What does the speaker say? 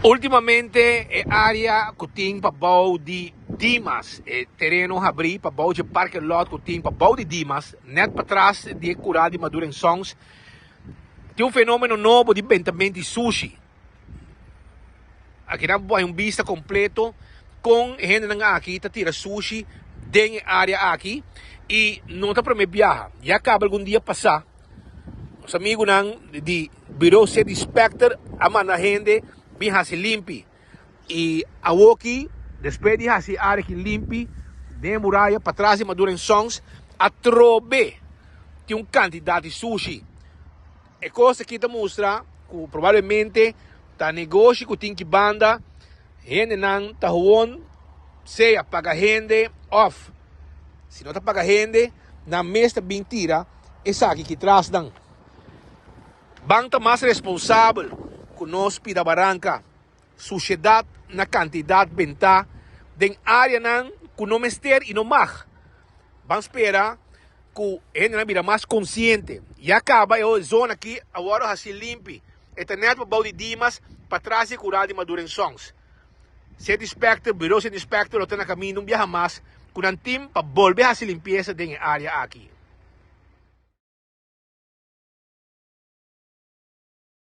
Últimamente e área ku tin pa bou di Dimas, e tereno habrí pa bou dje parking lot ku tin pa bou di Dimas, nèt patras di e kurá di Maduro en Sons, tin un fenómeno nobo di bentament di sushi. Akinan bo hay un bista kompleto kon e hendenan aki ta tira sushi den e área aki i no ta promé biaha. Ya kaba algun dia pasá. Nos amigunan di Bureau City Inspector a manda hende bin hasi limpi. I awoki, despues di hasi e área aki limpi, den e muraya patras di Maduro en Sons, atrobe tin un kantidat di sushi. E kos aki ta mustra ku probablemente ta negoshi ku tin ki banda, hendenan ta howon sea paga hende òf si no ta paga hende, nan mes ta bin tira esaki ki tras nan. Ban ta mas responsabel ku nos pida baranka, sushedat na kantidat bentá den áreanan ku no mester i no mag. Ban spera ku hendenan bira mas konsiente. Ya kaba e zona aki a wòrdu hasi limpi. E ta nèt pa bou di Dimas patras di e kural di Maduro en Sons. City Inspector, Bureau City Inspector lo ta na kaminda un biaha mas ku nan tim pa bolbe hasi limpiesa den e área aki.